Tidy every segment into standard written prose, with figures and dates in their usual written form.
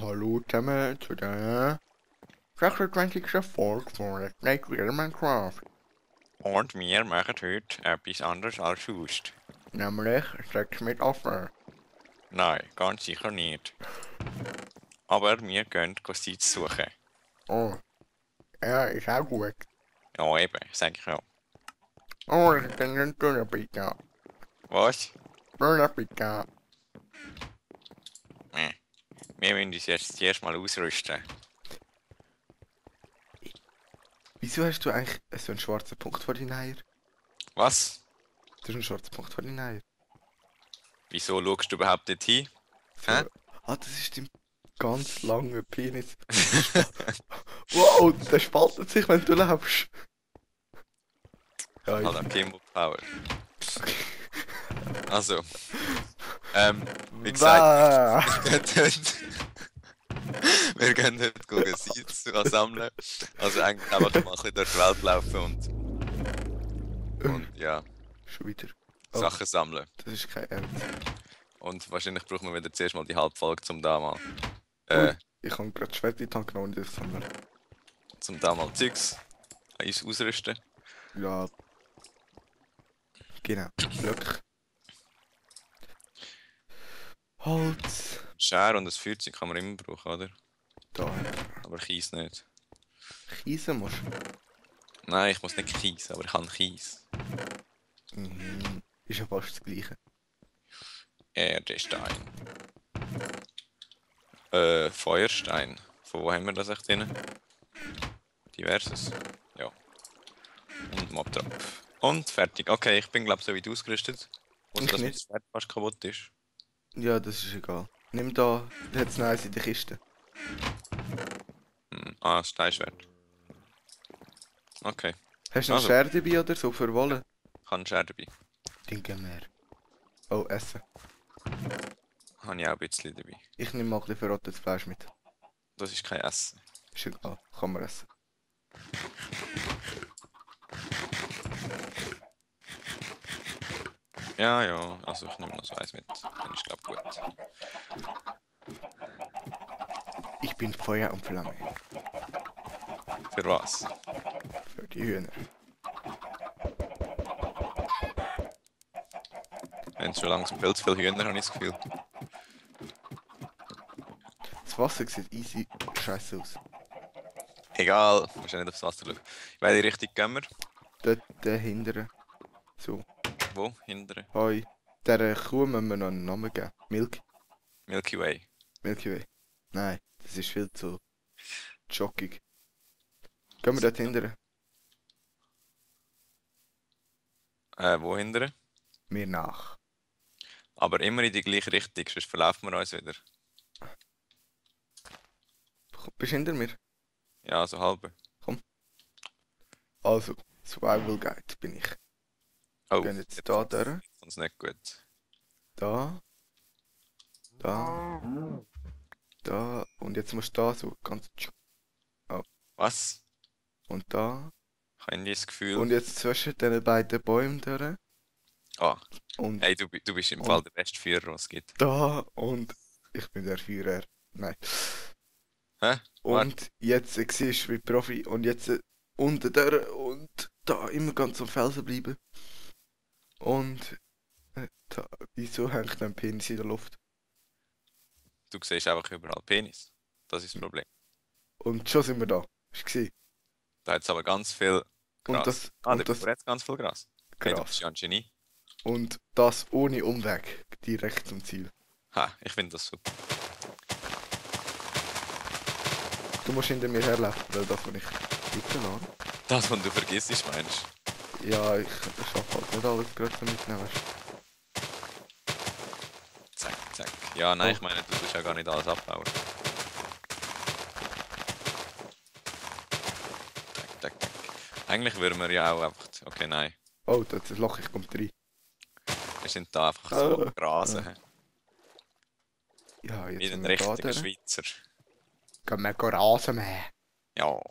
Hallo zusammen zu der 26. Folge von Let's Play Queer Minecraft. Und wir machen heute etwas anderes als sonst. Nämlich Sex mit Affen. Nein, ganz sicher nicht. Aber wir gehen Seite suchen. Oh, ja, ist auch gut. Ja, eben, sag ich ja. Oh, das ist ein Dönerpizza. Was? Dönerpizza. Wir müssen uns jetzt zuerst mal ausrüsten. Wieso hast du eigentlich so einen schwarzen Punkt vor deinen Eiern? Was? Du hast einen schwarzen Punkt vor deinen Eiern. Wieso schaust du überhaupt nicht hin? So, Hä? das ist dein ganz langer Penis. Wow, der spaltet sich, wenn du läufst. Ja, Alter, Kimbo Power. Also, wie gesagt, wir gehen heute gucken, Seeds sammeln. Also eigentlich einfach mal ein bisschen durch die Welt laufen und ja, Schon wieder. Oh. Sachen sammeln. Das ist kein Ernst. Und wahrscheinlich brauchen wir wieder zuerst mal die Halbfolge zum da mal. Ich habe gerade Schwert in die Hand genommen und das sammeln. Zum da mal Zeugs ausrüsten. Ja. Genau. Blöcke. Holz. Schere und ein Feuerzeug kann man immer brauchen, oder? Da. Aber Kies nicht. Kiesen musst Nein, ich muss nicht Kies, aber ich kann Kies. du. Ist ja fast das Gleiche. Erdestein. Feuerstein. Von wo haben wir das echt drin? Diverses. Ja. Und Mobtrap. Und fertig. Okay, ich bin glaube so weit ausgerüstet. Außer Ich dass mein nicht. Schwert fast kaputt ist. Ja, das ist egal. Nimm da. Da hat es noch eins in der Kiste. Ah, Steinschwert. Okay. Hast du noch Also. Schere dabei oder so für Wolle? Ich habe einen Schere dabei. Denke mehr. Oh, Essen. Habe ich auch ein bisschen dabei. Ich nehme mal ein bisschen verrottetes Fleisch mit. Das ist kein Essen. Ist egal. Kann man essen. Ja, ja. Also ich nehme noch so eins mit. Dann ist glaube gut. Ich bin Feuer und Flamme. Für was? Für die Hühner. Wenn es schon langsam viel zu viele Hühner, habe ich das Gefühl. Das Wasser sieht easy scheiße aus. Egal, du musst ja nicht aufs Wasser schauen. In welche Richtung gehen wir? Dort dahinter. So. Wo? Hintere? Hoi. Der Kuh müssen wir noch einen Namen geben. Milky Way. Milky Way. Nein, das ist viel zu jockig. Gehen wir dort hinterher? Wo hintere? Mir nach. Aber immer in die gleiche Richtung, sonst verlaufen wir uns wieder. Bist du hinter mir? Ja, so halbe. Also, Survival Guide bin ich. Oh, Wir gehen jetzt da durch. Ich fand's nicht gut. Da. Da. Da. Und jetzt musst du da so ganz. Was? Und da. Ich habe irgendwie das Gefühl... Und jetzt zwischen den beiden Bäumen durch. Ah, Und hey, du bist im Fall der beste Führer, was es gibt. da. Und ich bin der Führer. Nein. Hä? Und jetzt siehst du wie Profi. Und jetzt unten durch und da immer ganz am Felsen bleiben. Und da, wieso hängt ein Penis in der Luft? Du siehst einfach überall Penis. Das ist das Problem. Und schon sind wir da. Hast du gesehen? Da hat es aber ganz viel Gras. Und das, Ah, und der das Bauer hat ganz viel Gras. Hey, du Gras. bist ja ein Genie. Und das ohne Umweg. Direkt zum Ziel. Ha, ich finde das super. Du musst hinter mir herlaufen, weil das, was ich bitte lasse. Das, was du vergisst, meinst Ja, ich schaffe halt nicht alles gerade so mitnehmen. Weißt du? Zack, zack. Ja, nein, Oh. ich meine, du tust ja gar nicht alles abbauen. Zack, zack, zack. Eigentlich würden wir ja auch einfach... Okay, nein. Oh, das ist das Loch, ich komme rein. Wir sind da einfach so Ah. grasen. Ja, Wie jetzt ein sind wir da. richtiger Durch. Schweizer. Gehen wir Rasenmähen. Ja.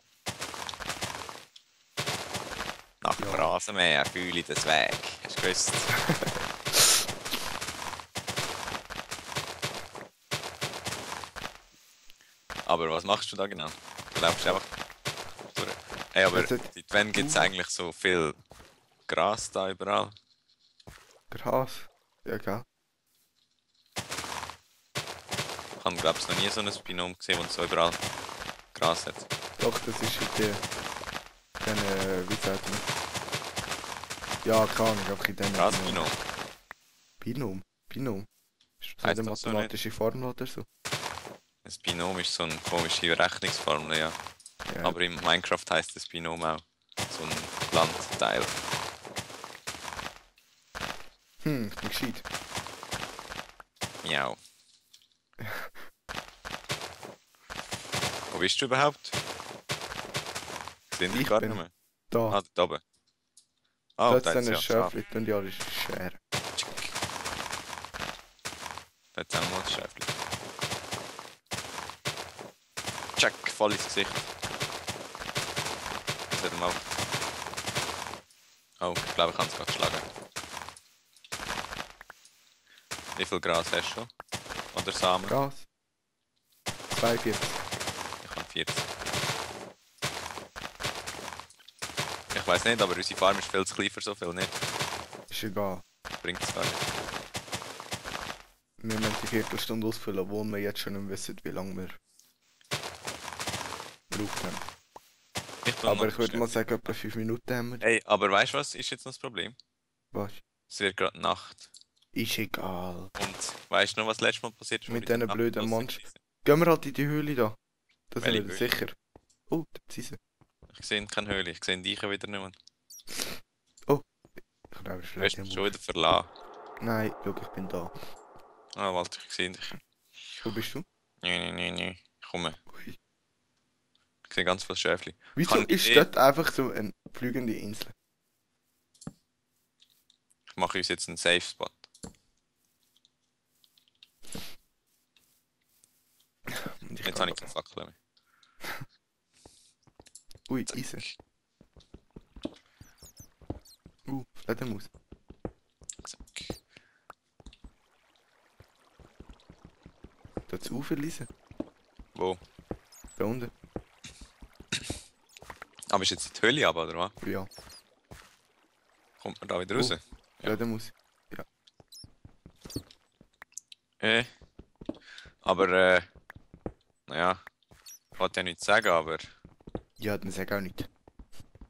Nach dem Rasenmäher fühle ich den Weg. Hast du gewusst? Aber was machst du da genau? Du läufst einfach durch. Ey, aber Also, seit wann gibt es eigentlich so viel Gras da überall? Gras. Ja, gell. Ich habe, glaube ich, noch nie so ein Binom gesehen, wo so überall Gras hat. Doch, das ist in wie sagt man? Ja, keine Ahnung, einfach in diesen Grasbinom? Binom. Ist das Heisst eine das so mathematische Formel oder so? Ein Binom ist so eine komische Rechnungsformel, ja. Ja. Aber in Minecraft heisst das Binom auch so ein Landteil. Ich bin gescheit. Miau. Wo bist du überhaupt? Sind Ich ich gar bin nicht mehr. Da. Ah, da oben. Ah, Da da hat es ist ein ja Schäfli und die alle Schere. Da hat es auch mal ein Schäfli. Check, voll ins Gesicht. Was hat er gemacht? Oh, ich glaube, ich habe es gerade geschlagen. Wie viel Gras hast du? Oder Samen? Gras. 42. Ich habe 40. Ich weiß nicht, aber unsere Farm ist viel zu klein für so viel, nicht? Ist egal. Bringt es gar nicht. Wir müssen die Viertelstunde ausfüllen, obwohl wir jetzt schon nicht wissen, wie lange wir gebraucht haben. Aber ich würde mal sagen, etwa 5 Minuten haben wir. Hey, aber weißt du was ist jetzt noch das Problem? Was? Es wird gerade Nacht. Ist egal. Und weißt du noch, was letztes Mal passiert ist? wo Mit wir in diesen der blöden Nacht Monstern. draussen Gehen wir halt in die Höhle da. Da sind Welche wir Höhle? sicher. Oh, da sind sie. waren? Ich sehe keine Höhle, ich sehe dich wieder nicht mehr. Ich glaube, Du hast mich schon wieder verlassen. Nein, schau, ich bin da. Ah, warte, ich sehe dich. Wo bist du? Nee. Ich komme. Ui. Ich sehe ganz viele Schäfli. Wieso Kann ich ist eh- dort einfach so eine fliegende Insel? Ich mache uns jetzt einen Safe Spot. Und ich Jetzt kann habe ich keine Fackel mehr. Ui, Eisen. Fledermaus. Zack. Da zu Ufer lesen. Wo? Da unten. Aber ist jetzt in die Höhle aber, oder was? Ja, Kommt man da wieder raus? Fledermaus. Aber naja. Ich wollte ja nichts sagen, aber... Ja, dann sag auch nicht.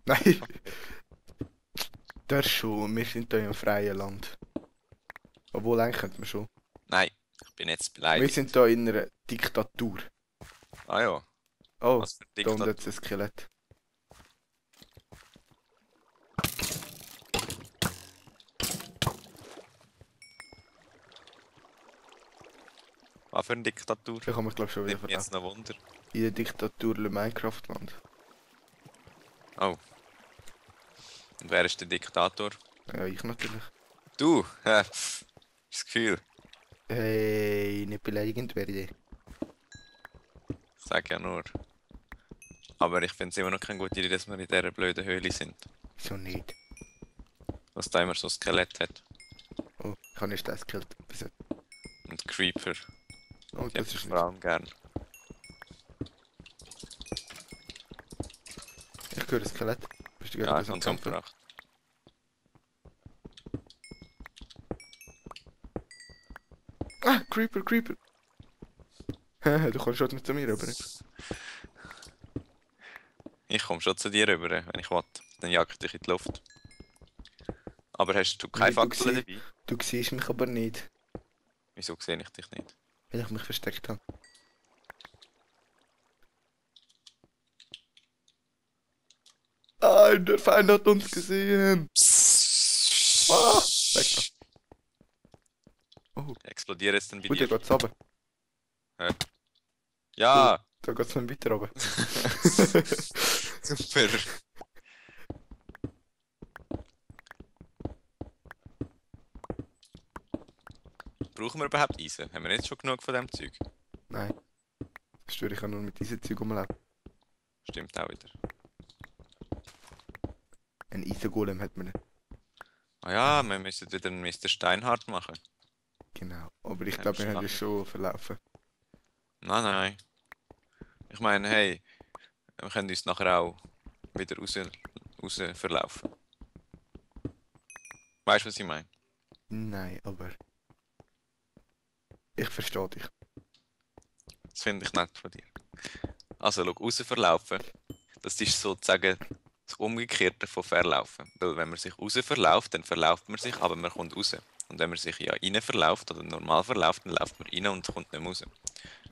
Nein. Das schon, wir sind hier im freien Land. Obwohl, eigentlich könnte man schon. Nein, ich bin jetzt Wir beleidigt. sind hier in einer Diktatur. Ah ja, Oh, was für ein da unten Diktator. hat es ein Skelett. Was für eine Diktatur? Da kann man glaube schon wieder Nimmt mich jetzt verlassen. noch Wunder. In der Diktatur Minecraft-Land. Oh. Und wer ist der Diktator? Ja, ich natürlich. Du! Das Gefühl. Hey, nicht beleidigend wäre ich. Sag ja nur. Aber ich finde es immer noch keine gute Idee, dass wir in dieser blöden Höhle sind. So nicht. Was da immer so ein Skelett hat. Oh, ich habe nicht das gekillt. Und Creeper. Oh, Die das hab ich ist vor nicht. allem gern. Ich höre ein Skelett. Bist du Ja, gerade ich so am hab's Kämpfen? umgebracht. Ah, Creeper. Du kommst schon mit zu mir rüber. Ich komme schon zu dir rüber, wenn ich will. Dann jag ich dich in die Luft. Aber hast du keine Nein, du Fackel siehst- dabei? Du siehst mich aber nicht, Wieso sehe ich dich nicht? weil ich mich versteckt habe. Ah, der Feind hat uns gesehen. Ah, weg da. Oh, Explodiere jetzt dann bei gut, der dir. geht's runter. Ja! Da geht's dann weiter runter. Super! Brauchen wir überhaupt Eisen? Haben wir jetzt schon genug von dem Zeug? Nein. Das störe ich ja nur mit diesem Zeug rumlaufen. Stimmt auch wieder. Ein Eisengolem hat man nicht. Ah ja, wir müssen wieder einen Mr. Steinhardt machen. Genau. Aber ich Ja, glaube, wir haben spannend. das schon verlaufen. Nein. Ich meine, hey, wir können uns nachher auch wieder raus verlaufen. Weißt du, was ich meine? Nein, aber... Ich verstehe dich. Das finde ich nett von dir. Also, schau, raus verlaufen, das ist sozusagen das Umgekehrte von verlaufen. Weil wenn man sich raus verlauft, dann verlauft man sich, aber man kommt raus. Und wenn man sich ja rein verlauft oder normal verlauft, dann läuft man rein und kommt nicht mehr raus.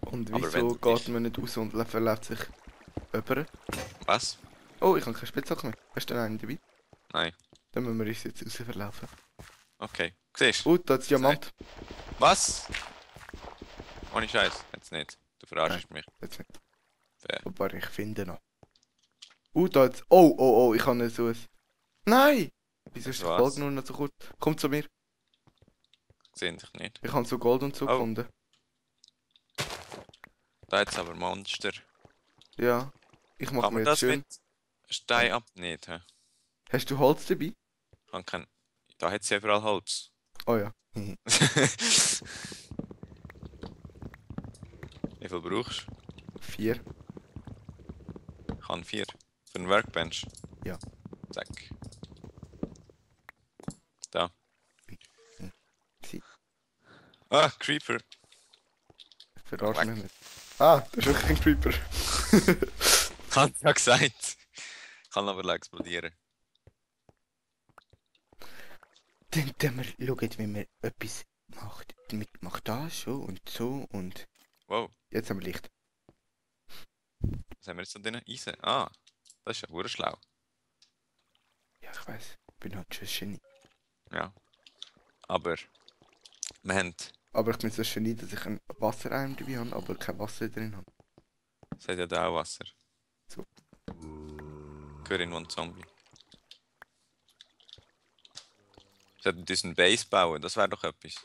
Und Aber wenn wieso du geht dich... man nicht raus und verläuft sich jemand? Was? Oh, ich habe keine Spitzhacke mehr. Hast du denn einen dabei? Nein. Dann müssen wir uns jetzt raus verlaufen. Okay. Siehst du? Oh, da ist Diamant. Was? Ohne Scheiß. Jetzt nicht. Du verarschst mich. Jetzt nicht. Fair. Aber ich finde noch. Da jetzt. Oh, ich habe so ein. Nein! Wieso ist die Was? Folge nur noch so kurz? Komm zu mir. Sehe dich nicht. Ich habe so Gold und so Oh. gefunden. Da jetzt aber Monster. Ja. Ich mache Kann mir man jetzt das schön. mit Stein ab? Nicht, hä? Hast du Holz dabei? Kann kein... Da hat sie ja überall Holz. Oh ja. Wie viel brauchst du? 4. Ich habe 4. Für einen Workbench? Ja. Zack. Da. Sie. Ah, Creeper. Verarsch mich nicht. Ah, das ist wirklich ein Creeper. Hat ja gesagt. Kann aber explodieren. Dann wir schauen, wie man etwas macht. Macht das so und so und... Wow. Jetzt haben wir Licht. Was haben wir jetzt da drin? Eisen. Ah, das ist ja verdammt schlau. Ja, ich weiß. Ich bin halt schon ein Genie. Ja. Aber wir haben... Aber ich bin so ein Genie, dass ich einen Wassereimer dabei habe, aber kein Wasser drin habe. Es hat ja da auch Wasser. So. Gehör in einen Zombie. Sollten wir uns einen Base bauen, das wäre doch etwas.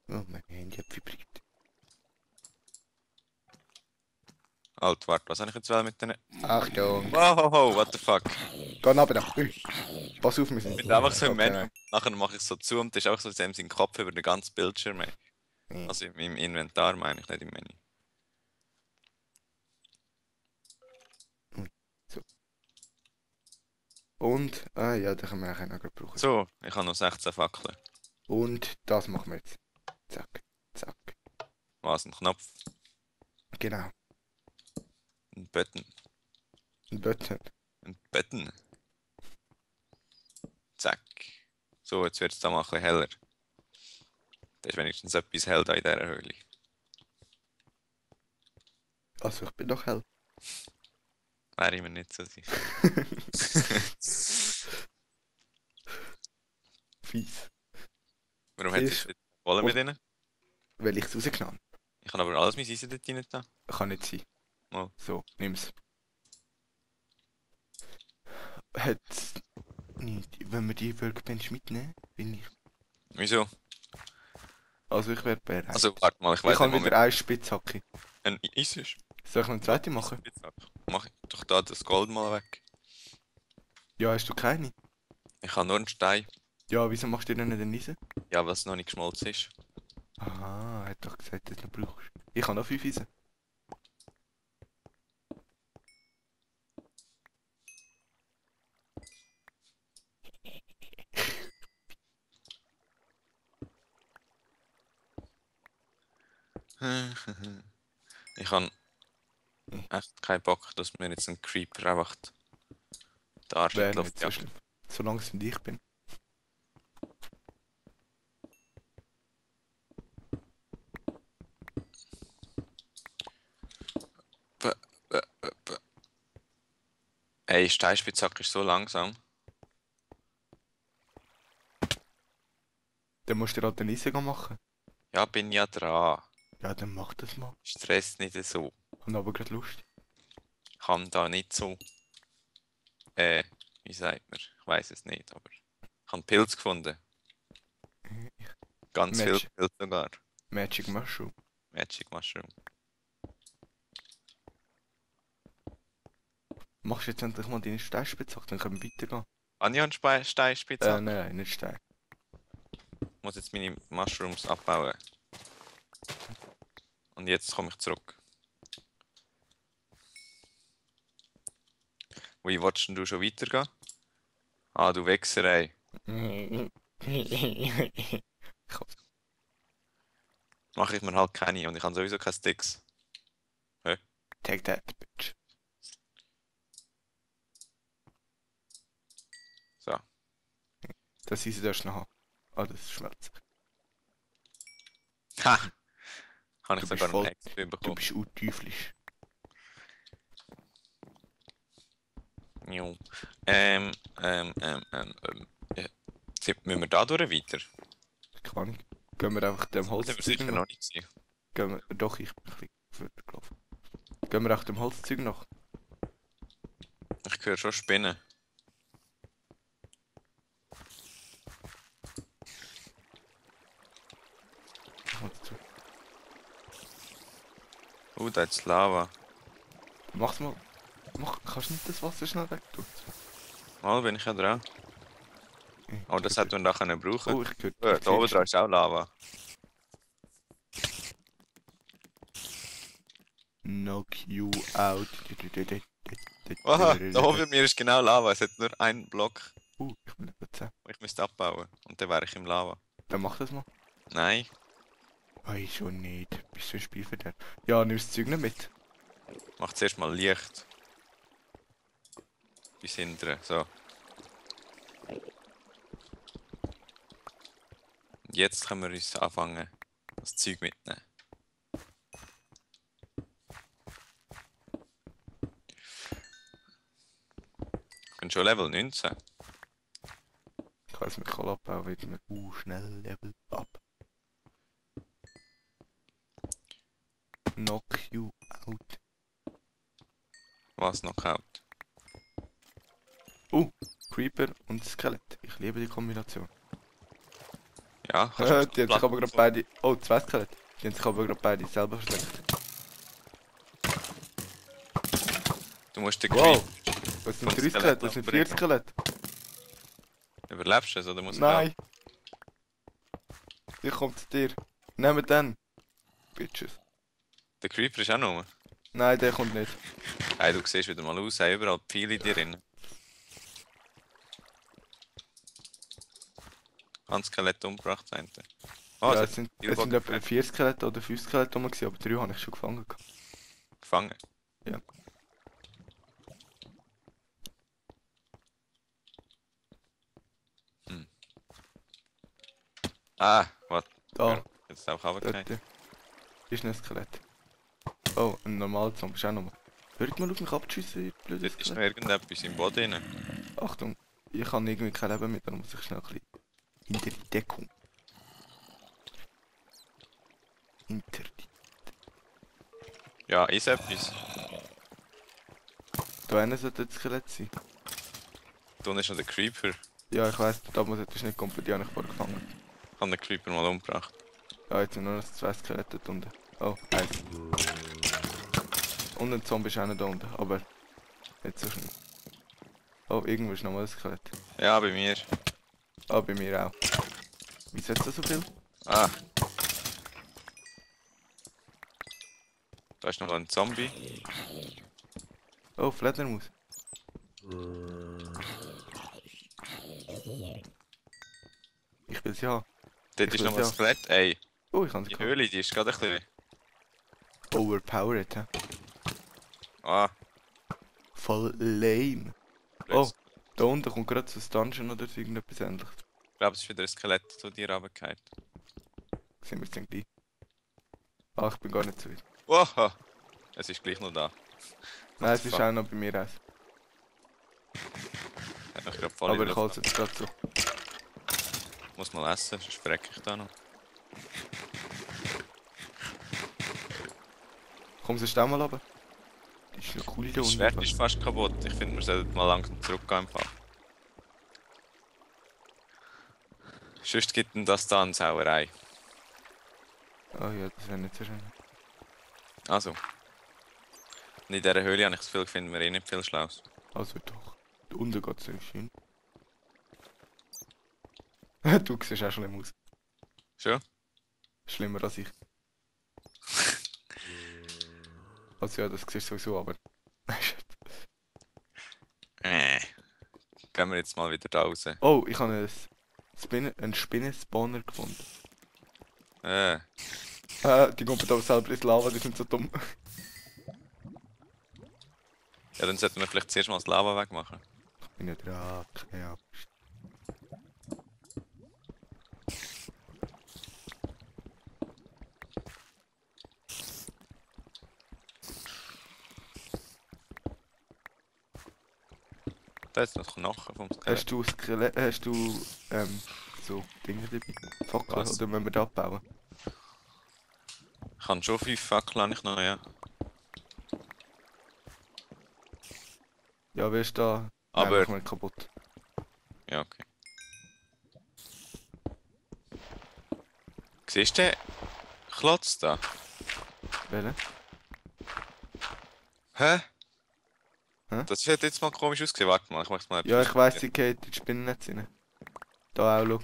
Oh, mein Handy hat vibriert. Alt, warte, was habe ich jetzt mit denen? Achtung! Wow, what the fuck? Geh runter da! Pass auf, wir sind... Ich bin einfach so im Okay, Menü. Nachher mache ich so zu und das ist einfach so in seinem Kopf über den ganzen Bildschirm. Ey. nein. Also im Inventar meine ich, nicht im Menü. Und... Ah ja, den können wir auch noch gut brauchen. So, ich habe noch 16 Fackeln. Und das machen wir jetzt. Zack, zack. Was, ein Knopf? Genau. Ein Button. Ein Button. Ein Button. Zack. So, jetzt wird es da mal ein bisschen heller. Da ist wenigstens etwas hell da in dieser Höhle. Also ich bin doch hell. Wäre ich mir nicht so sicher. Fies. Warum hat Siehst es Wolle mit denen? Weil ich es rausgenommen Ich habe aber alles mein Eisen dort rein da. kann nicht sein. Mal. So, nimm's. Hat's nicht, wenn wir die Workbench mitnehmen, bin ich. Wieso? Also ich werde bereit. Also, warte mal, ich ich weiß habe nicht, wieder eine Spitzhacke. ein Eis ist. Soll ich noch eine zweite machen? Mach ich doch da das Gold mal weg. Ja, hast du keine? Ich habe nur einen Stein. Ja, wieso machst du dir nicht den Eisen? Ja, was noch nicht geschmolzen ist. Aha, er hat doch gesagt, dass du noch brauchst. Ich habe noch 5 Eisen. Ich habe echt keinen Bock, dass mir jetzt ein Creeper einfach die Arsch in Wäre die Luft nicht so jagt. schlimm. Solange es nicht ich bin. Ey, Steinspitzhacke ist so langsam. Dann musst du dir halt den Eisen machen. Ja, bin ja dran. Ja, dann mach das mal. Stress nicht so. Habe aber gerade Lust. Ich habe da nicht so. Wie sagt man? Ich weiß es nicht, aber. Ich habe Pilz gefunden. Ganz viel Match. Pilz sogar. Magic Mushroom. Magic Mushroom. Machst du jetzt endlich mal deine Steinspitzhacke, dann können wir weitergehen. Habe ich einen Steinspitzhacke? Nein, nicht Stein. Ich muss jetzt meine Mushrooms abbauen. Und jetzt komme ich zurück. Wie willst denn du schon weitergehen? Ah, du Wichser, ey. Mache ich mir halt keine und ich habe sowieso keine Sticks. Hä? Take that, bitch. So. Das ist erst noch. Ah, das schmelzt. Ha! Habe ich Du bist sogar einen voll. Hex Du bekommen. bist unteuflisch. Jo. Ja. Müssen wir da durch weiter? Keine Ahnung. Gehen wir einfach dem Das sind wir Holzzeug sicher noch. noch nicht gewesen. Gehen wir, doch, ich bin ein bisschen vorwärts gelaufen. Gehen wir auch dem Holzzeug noch. Ich höre schon Spinnen. Holzzeug. Da ist Lava. Mach's mal. Kannst du nicht das Wasser schnell weg tun? Mal bin ich ja dran. Oh, das hätten wir da können brauchen. Oh, ich höre. Da oben dran ist auch Lava. Knock you out. Aha, da oben mir ist genau Lava. Es hat nur einen Block. Ich bin etwa 10. Ich müsste abbauen. Und dann wäre ich im Lava. Dann mach das mal. Nein. Ei, schon nicht. Bist du ein Spielverderber? Ja, nimmst das Zeug nicht mit. Mach zuerst mal Licht. Bis hinten. So. Jetzt können wir uns anfangen, das Zeug mitnehmen. Ich bin schon Level 19. Ich kann es mit Kohl abbauen, wird mir schnell Level up. Knock you out. Was noch kaut? Creeper und Skelett. Ich liebe die Kombination. Ja, Die haben sich aber gerade beide. Oh, 2 Skelette. Die haben sich aber gerade beide selber verschleckt. Du musst den Wow! Creep. Das sind Und 3 Skelett Skelette, das sind 4 umbringen. Skelette. Überlebst du es oder muss ich Nein! Ich komme zu dir. Nehmt den. Bitches. Der Creeper ist auch noch. Nein, der kommt nicht. Hey, du siehst wieder mal aus, hey, überall Pfeile in dir drin. Ein Skelett umgebracht sein. Oh, Ja, es es sind hat etwa 4 Skelette oder 5 Skelette rum, aber 3 habe ich schon gefangen. gefangen. Ja. Ah, was? Da, Ja, jetzt auch runtergefallen. dort. Ist ein Skelett. Oh, ein normaler Zombie ist auch nochmal. Hört mal auf mich abzuschiessen, ihr blödes Dort ist noch Skelett. irgendetwas im Boden drin. Achtung, ich habe irgendwie kein Leben mehr, darum muss ich schnell ein bisschen hinter die Deckung. Hinter die. Ja, ist etwas. Da einer sollte das Skelett sein. Da ist noch der Creeper. Ja, ich weiss, da muss ich nicht komplett, die habe ich vorher gefangen. Ich habe den Creeper mal umgebracht. Ja, jetzt sind nur noch 2 Skelette da unten. Oh, eins. Und ein Zombie ist auch noch da unten, aber nicht so schnell. Oh, irgendwo ist nochmal ein Skelett. Ja, bei mir. Ah, bei mir auch. Wieso hat das so viel? Ah. Da ist noch ein Zombie. Oh, Fledermaus. Ich will sie haben. Dort Ich ist noch will ein ja. Skelett. Ey, Oh, ich kann sie die gehabt. Höhle, die ist gerade ein bisschen. Overpowered, hä? Ah, Voll lame. blöd. Oh. Da unten kommt gerade so ein Dungeon oder so irgendetwas ähnliches. Ich glaube, es ist wieder ein Skelett zu dir runtergefallen. Sehen wir es dann gleich. Ah, ich bin gar nicht so weit. Wow! Es ist gleich noch da. Nein, es ist auch noch bei mir eins. Hat mich gerade voll Aber in die ich Luft halte es jetzt gerade so. gehabt. Muss mal essen, sonst verrecke ich da noch. Komm, sonst auch mal runter. Die ist noch cool da Das unten. Schwert ist fast kaputt. Ich finde, wir sollten mal langsam zurückgehen im Fall. Sonst gibt denn das da eine Sauerei. Oh ja, das wäre nicht so schön. Also. Und in dieser Höhle habe ich das Gefühl, finden wir eh nicht viel Schlaues. Also doch. Da unten geht es so schön. Du siehst auch schlimm aus. Schon? Schlimmer als ich. Also ja, das siehst du sowieso, aber... gehen wir jetzt mal wieder da raus. Oh, ich habe einen Spinnenspawner gefunden. Die kommen da selber ins Lava, die sind so dumm. Ja, dann sollten wir vielleicht zuerst mal das Lava wegmachen. Ich bin ja dran, keine Angst. Da ist noch Knochen vom Skelett. Hast du so Dinge dabei? Fackeln, Was? oder müssen wir da abbauen? Ich habe schon 5 Fackeln, habe ich noch, ja. Ja, wer ist da? Aber- Nein, machen wir kaputt. Ja, okay. Siehst du den Klotz da? Welche? Hä? Hä? Das hat jetzt mal komisch ausgesehen. Warte mal, ich mach's mal. Ja, ich weiss, sie geht in die Spinnennetz rein. Da auch, schau.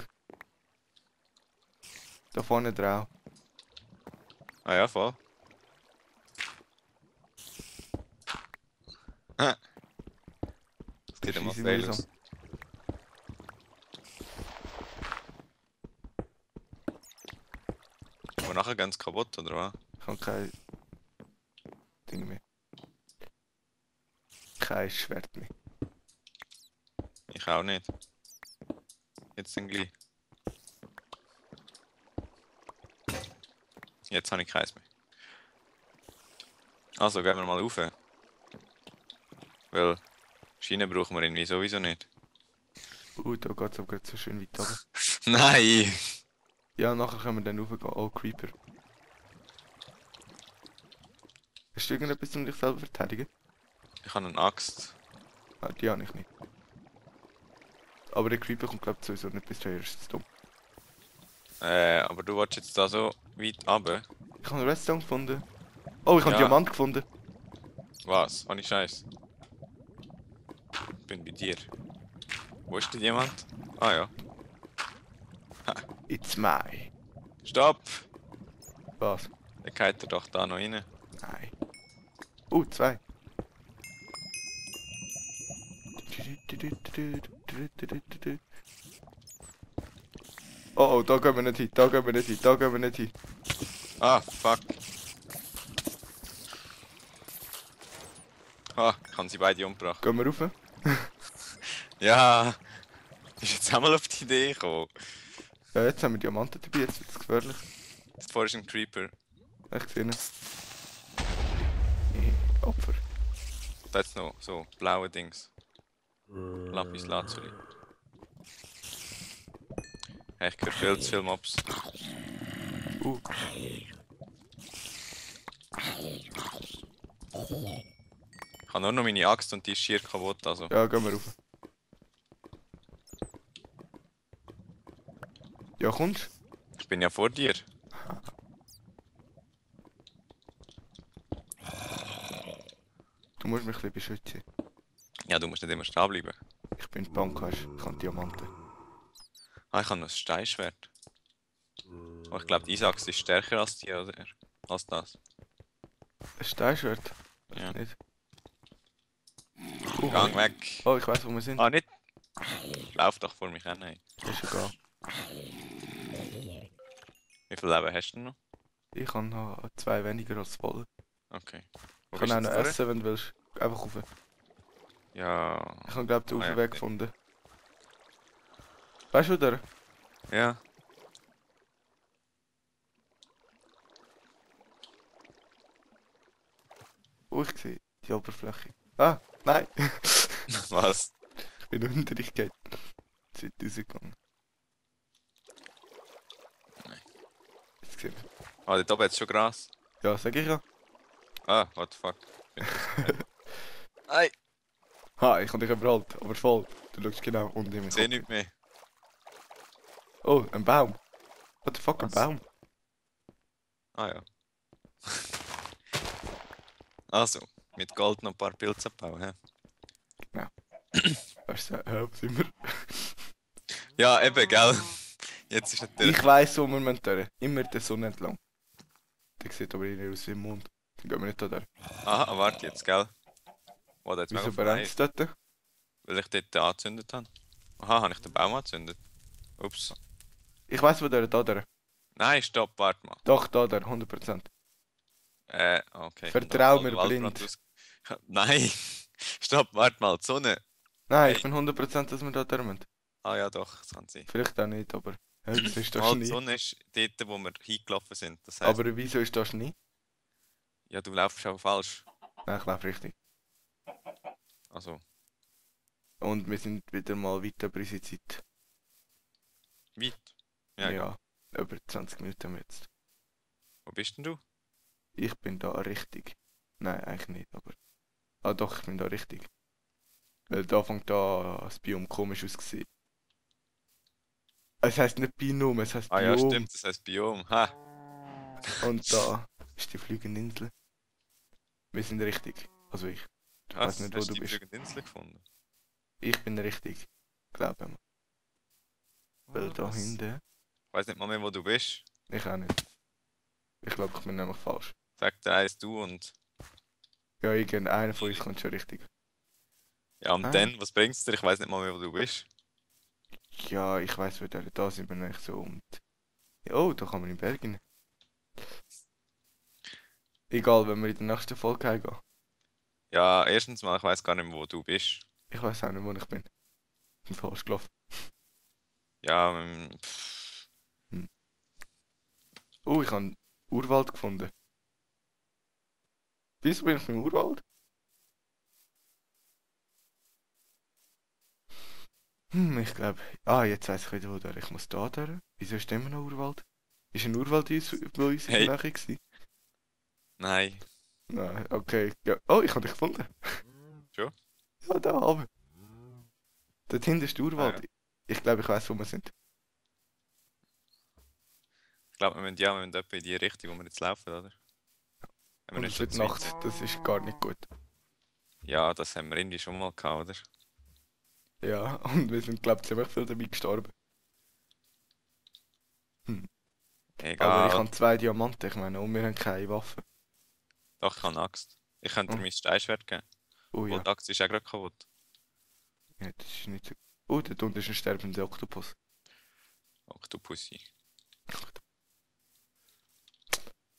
Da vorne drauf. Ah ja, voll. Hä? Das geht immer Scheisse fail mühsam. aus. Aber nachher ganz kaputt, oder was? Ich habe kein Ding mehr. Kein Schwert mehr. Ich auch nicht. Jetzt dann gleich. Jetzt habe ich keins mehr. Also gehen wir mal rauf. Weil Schiene brauchen wir irgendwie sowieso nicht. Da geht es aber gerade so schön weit runter. Nein! Ja, nachher können wir dann raufgehen. Oh, Creeper. Hast du irgendetwas, um dich selber zu verteidigen? Ich habe eine Axt. Ah, die habe ich nicht. Aber der Creeper kommt glaube ich sowieso nicht bis daher, ist das dumm. Aber du willst jetzt da so weit runter. Ich habe einen Redstone gefunden. Oh, ich habe Ja. einen Diamant gefunden. Was? Ohne Scheiß. Bin bei dir. Wo ist denn jemand? Ah ja. It's my. Stopp! Was? Der geht er doch da noch rein. Nein. 2. Oh, da gehen wir nicht hin, da gehen wir nicht hin, da gehen wir nicht hin. Ah, fuck. Ah, ich habe sie beide umgebracht. Gehen wir rauf? Ja! Bist jetzt einmal auf die Idee gekommen? Ja, jetzt haben wir Diamanten dabei, jetzt wird es gefährlich. Davor ist ein Creeper. Ich sehe ihn. Opfer. Da jetzt noch so blaue Dings. Lapis Lazuli. Hey, ich höre viel zu viele Mobs. Ich habe nur noch meine Axt und die ist schier kaputt, also. Ja, gehen wir rauf. Ja, kommst Ich bin ja vor dir. du? musst mich ein bisschen beschützen. Ja, du musst nicht immer stehen bleiben. Ich bin Banker, ich habe Diamanten. Ah, ich habe noch ein Steinschwert. Aber ich glaube, die Axt ist stärker als die, oder? Als das. Ein Steinschwert? Ja. Nicht. Gang weg! Oh, ich weiß, wo wir sind. Ah, nicht! Lauf doch vor mich hin. Hey. Ist egal. Wie viel Leben hast du noch? Ich habe noch 2 weniger als voll. Okay. Ich Wo kann bist auch du noch jetzt durch? essen, wenn du willst. Einfach rauf. Ja. Ich habe glaube den Ah, ja, Aufweg okay. gefunden. Weißt du, der? Ja. Oh, ich sehe die Oberfläche. Ah, nein! Was? Ich bin unter dich gegangen. Jetzt sind rausgegangen. Nein. Jetzt gesehen. Ah, dort oben hat es schon Gras. Ja, sag ich ja. Ah, what the fuck. Ei! Ha, ich habe dich überholt, aber voll. Du schaust genau unten in Ich mich. sehe nichts mehr. Oh, ein Baum. What the fuck, ein Was? Baum? Ah ja. Also, mit Gold noch ein paar Pilze abbauen, hä? Weißt du, wo sind wir? Ja, eben, gell? Jetzt ist natürlich. Ich weiss, wo wir durch. Immer der Sonne entlang. Der sieht aber eher aus wie ein Mond. Dann gehen wir nicht da durch. Aha, warte jetzt, gell? Oh, da jetzt Wieso mega brennt frei. es dort? Weil ich dort angezündet habe. Aha, habe ich den Baum angezündet? Ups. Ich weiss, wo der da der. Nein, stopp, warte mal. Doch, da der, 100%. Okay. Vertrau mir blind. Nein! Stopp, warte mal, die Sonne. Nein, Hey. ich bin 100%, dass wir da dürfen. Ah ja, doch, das kann sein. Vielleicht auch nicht, aber... Hey, wieso ist da Die Schnee? Sonne ist dort, wo wir hingelaufen sind. Das heisst, Aber wieso ist da Schnee? ja, du laufst auch falsch. Nein, ich laufe richtig. Also, Und wir sind wieder mal weit über unsere Zeit. weit. Ja, egal. Ja, über 20 Minuten haben wir jetzt. Wo bist denn du? Ich bin da richtig. Nein, eigentlich nicht, aber... Ah doch, ich bin da richtig. Weil da fängt da das Biom komisch auszusehen. Es heisst nicht Binom, es heisst Ah ja, Biom. stimmt, das heißt Biom. Ha! Und da ist die fliegende Insel. Wir sind richtig. Also ich. Ich weiß nicht, wo hast du die bist. fliegende Insel gefunden? Ich bin richtig. Glaube ich. Weil da Was? hinten. Ich weiß nicht mal mehr, wo du bist. Ich auch nicht. Ich glaube, ich bin nämlich falsch. Sag der eins du und. Ja, irgendeiner von uns kommt schon richtig. Ja, und Ah. dann, was bringt's dir? Ich weiß nicht mal mehr, wo du bist. Ja, ich weiß, wo der da sind wir nicht so und. Oh, da kann man in den Berg rein. Egal, wenn wir in der nächsten Folge heimgehen. Ja, erstens mal, ich weiß gar nicht mehr, wo du bist. Ich weiß auch nicht, wo ich bin. Ich bin falsch gelaufen. Ja, Oh, ich habe einen Urwald gefunden. Wieso bin ich im Urwald? Ich glaube. Ah, jetzt weiß ich wieder, wo der. Ich muss da durch. Wieso ist immer noch Urwald? Ist ein Urwald bei uns in Hey. der Nähe gewesen? nein. Nein, okay. Ja. Oh, ich habe dich gefunden. Schon? Ja, da oben. Dort hinten ist der Urwald. Ah, ja. Ich glaube, ich weiß, wo wir sind. Ich glaube, wir müssen etwa in die Richtung, wo wir jetzt laufen, oder? Wenn wir Und nicht es schon wird zu weit nachts. sind. Das ist gar nicht gut. Ja, das haben wir irgendwie schon mal gehabt, oder? Ja, und wir sind, glaube ich, ziemlich viel dabei gestorben. Egal. Aber ich habe 2 Diamanten, ich meine, und wir haben keine Waffe. Doch, ich habe eine Axt. Ich könnte dir Oh. mein Steinschwert geben. Oh Obwohl ja. die Axt ist auch gerade kaputt. Ja, das ist nicht so. Oh, dort unten ist ein sterbender Oktopus. Octopussy.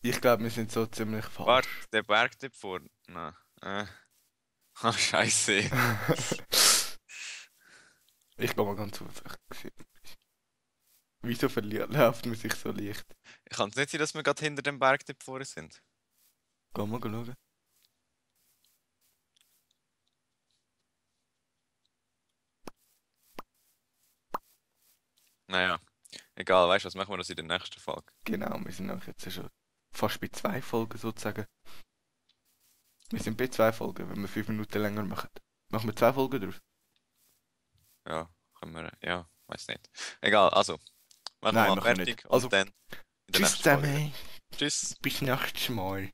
Ich glaube, wir sind so ziemlich falsch. Warte, der Berg dort vorne. Nein. Ah, Scheiße. Ich gehe mal ganz auf. Wieso läuft man sich so leicht? Kann es nicht sein, dass wir gerade hinter dem Berg dort vorne sind? Geh mal schauen. Naja, egal, weißt du, was machen wir das in der nächsten Folge? Genau, wir sind nämlich jetzt schon fast bei 2 Folgen sozusagen. Wir sind bei 2 Folgen, wenn wir 5 Minuten länger machen. Machen wir 2 Folgen draus? Ja, können wir, ja, weiß nicht. Egal, also, machen Nein, wir mal machen wir fertig nicht. und Also, dann in der Tschüss nächsten Folge. zusammen. Tschüss. Bis nächstes Mal.